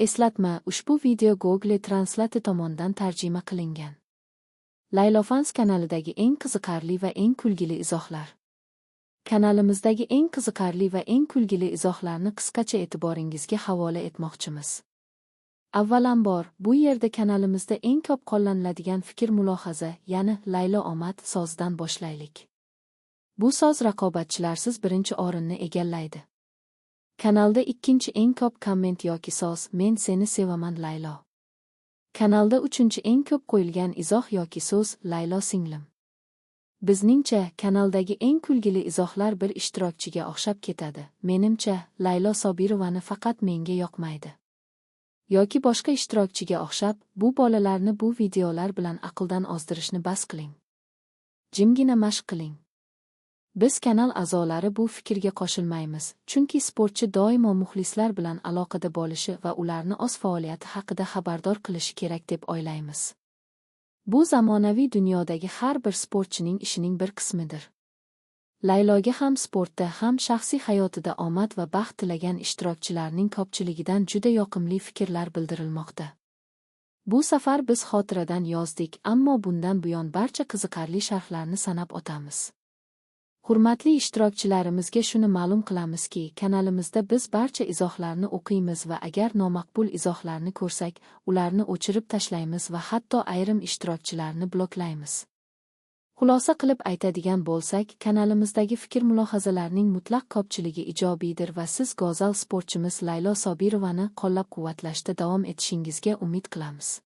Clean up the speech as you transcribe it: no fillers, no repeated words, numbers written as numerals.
Eslatma: ushbu video Google Translate tomonidan tarjima qilingan. Laylofans kanalidagi eng qiziqarli va eng kulgili izohlar. Kanalimizdagi eng qiziqarli va eng kulgili izohlarni qisqacha e'tiboringizga havola etmoqchimiz. Avvalambor, bu yerda kanalimizda eng ko'p qo'llaniladigan fikr-mulohaza, ya'ni Laylo omad so'zidan boshlaylik. Bu so'z raqobatchilarsiz birinchi o'rinni egallaydi. Kanalda ikkinchi eng ko'p komment yoki so'z "Men seni sevaman, Laylo". Kanalda uchinchi eng ko'p qo'yilgan izoh yoki so'z "Laylo singlim". Bizningcha, kanaldagi eng kulgili izohlar bir ishtirokchiga o'xshab ketadi. Menimcha, Laylo Sobirovani faqat menga yoqmaydi. Yoki boshqa ishtirokchiga o'xshab, bu bolalarni bu videolar bilan aqldan ozdirishni bas qiling. Jimgina mashq qiling. Biz kanal a'zolari bu fikrga qo'shilmaymiz, chunki sportchi doimo muxlislar bilan aloqada bo'lishi va ularni o'z faoliyati haqida xabardor qilishi kerak deb o'ylaymiz. Bu zamonaviy dunyodagi har bir sportchining ishining bir qismidir. Layloga ham sportda, ham shaxsiy hayotida omad va baxt tilagan ishtirokchilarning ko'pchiligidan juda yoqimli fikrlar bildirilmoqda. Bu safar biz xotiradan yozdik, ammo bundan buyon barcha qiziqarli sharhlarni sanab o'tamiz. Hurmatli ishtirokchilarimizga shuni ma'lum qilamizki, kanalimizda biz barcha izohlarni o'qiymiz va agar nomaqbul izohlarni ko'rsak, ularni o'chirib tashlaymiz va hatto ayrim ishtirokchilarni bloklaymiz. Xulosa qilib aytadigan bo'lsak, kanalimizdagi fikr-mulohazalarning mutlaq ko'pchiligi ijobiydir va siz go'zal sportchimiz Laylo Sobirovani qo'llab-quvvatlashda davom etishingizga umid qilamiz.